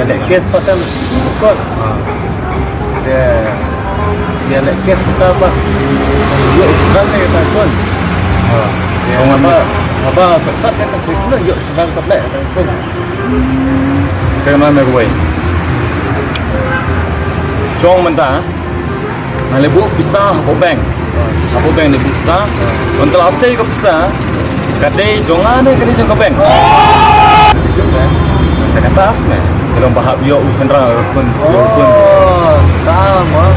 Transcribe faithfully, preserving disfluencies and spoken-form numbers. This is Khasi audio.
ïa leh case pat kan. Kot. Te ïa leh case pat ba. Ïoh sdang ne ta kon. Te haba, haba sat sat ne ta kon ïoh sdang pat leh ta kon. Te ma me wei. Shong mynta. Nga leh buh pisa hapoh bank. Hapoh bank leh buh pisa. Mynta la sei ka pisa. Ka dei jong nga ne ka dei jong ka bank. Te kata sne. Ka long ba hap ïoh u shynrang ka khun. Ka khun.